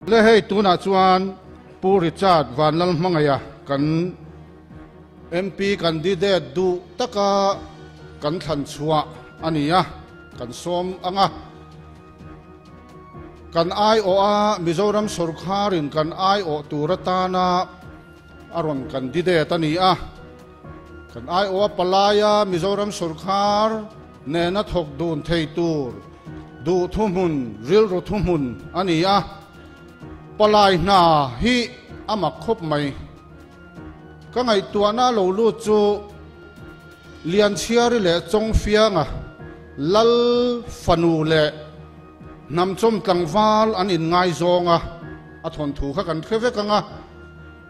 Le hei tunah chuan Pu Richard Vanlalhmangaiha kan MP candidate duh taka kan thlan chhuah a ni a, kan sawm ang a. Kan aiawh a Mizoram sawrkharin kan aiawh tur atana a rawn candidate a ni a. Kan aiawh a palaia Mizoram sawrkhar nena thawk dun thei tur duh thuhmun, rilru thuhmun a ni a. Palai hna hi a mak khawp mai. Ka ngaihtuahna lo lut chu Lianchhiari leh Chawngfianga Lal fanu leh Hnamchawm tlangval an inngaizawng a, a thawnthu kha kan hre vek ang a.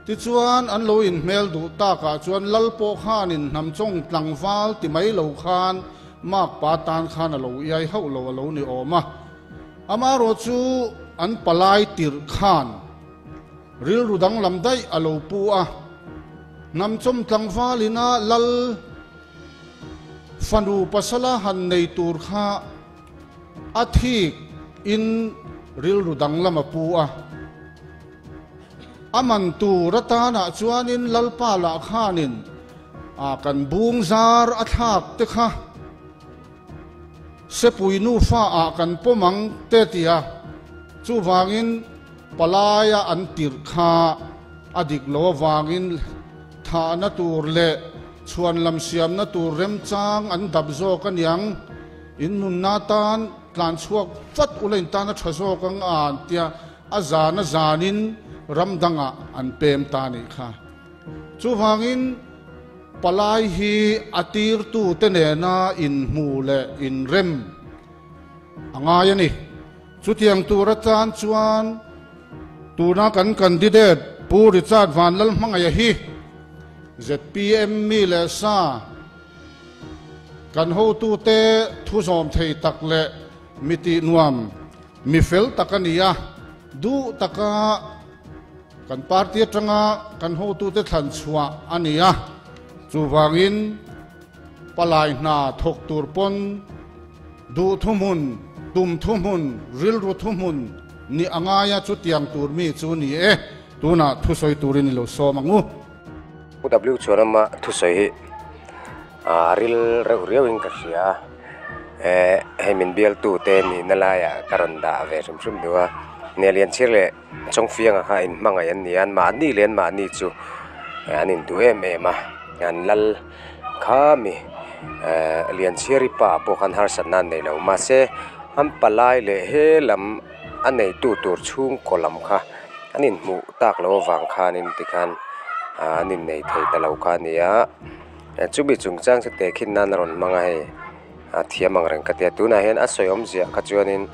Tichuan an lo inhmel duh takah chuan Lal pawh khanin Hnamchawng tlangval ti mai lo khan makpa tan khan a lo iai hauh lo a lo ni awm a. Amaherawh chu an palai tirh khan rilru danglam daih a lo pu a. Hnamchawm tlangval ina Lal fanu pasala han nei tur kha a thik in rilru danglam a pu a. A man tur atanah chuanin Lalpa lah khanin a kan bung zar a thlak te kha Sepui nufa ah kan pawm ang te tia chuvangin palaia an tirh kha a dik lo avangin thahna tur leh chhuanlam siamna tur remchang an dap zawk aniang in nunna tan tlan chhuak vat ula in tan a tha zawk ang a an tia a zan a zanin ram dangah an pem ta nih kha. Chuvangin palai hi a tirtute nena inhmu leh inrem a ngai a ni. Chutiang tur atan chuan tuna kan candidate Pu Richard Vanlalhmangaia hi zpm mi leh sa kan hotute thu zawm thei tak leh mi tih nuam mi fel tak a ni a, duh taka Kan party atanga kan hotute thlan chhuah a ni a, chuvangin palai hna thawk tur pawn duh thuhmun, tum thuhmun, rilru thuhmun ni a ngai a, chutiang tur mi chu ni e, tunah thusawi turin i lo sawm ang u. Pu W Chhuanama thusawi hi a ril reuh riauin ka hria a, eh hei min bialtute nihna laiah ka rawn dah ve hrim hrim duh a, Nelianchhir leh. Chawngfianga kha inhmangaih an ni a, mahni leh an mahni chu an induh em em a, an lal kha mi ehh Lianchhiari pa pawh khan harsatna an nei lo mahse an palai leh he lam a neitu tur chhungkaw lam kha an inhmuh tak loh avang khanin tikhan ah an innei thei ta lo kha a ni a, chumi chungchang chu tehkhin nan a rawn hmang a hei. a thiam ang reng ka tia tunah hian a sawi awmzia kha chuanin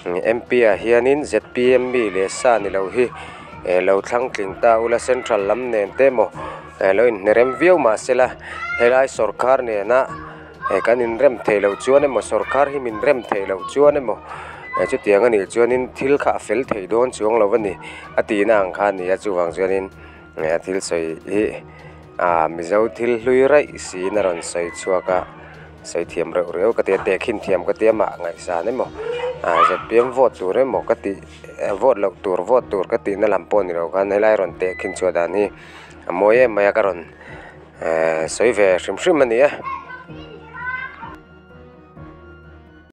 M P ah hianin Z P M mi leh sa ni lo hi eh lo thlang tling ta ula central lam nen te emaw eh lo inhnerem viau mahsela helai sawrkar nena eh kan inrem theih loh chuan emaw sawrkar hi min rem theih loh chuan emaw eh chutiang a nih chuanin thil kha a fel thei dawn chuang lo a ni a tihna ang kha a ni a chuvang chuanin eh thil sawi hi ah mizo thil hlui raih siin a rawn sawi chhuak a. Sawi thiam reuh reuh ka ti a, tehkhin thiam ka ti a mah ngaihsan emaw ah zpm vote tur emaw ka tih vote loh tur vote tur ka tihna lam pawh ni lo khan helai rawn tehkhin chhuah dan hi a mawi em mai a ka rawn ehh sawi ve hrim hrim a ni e.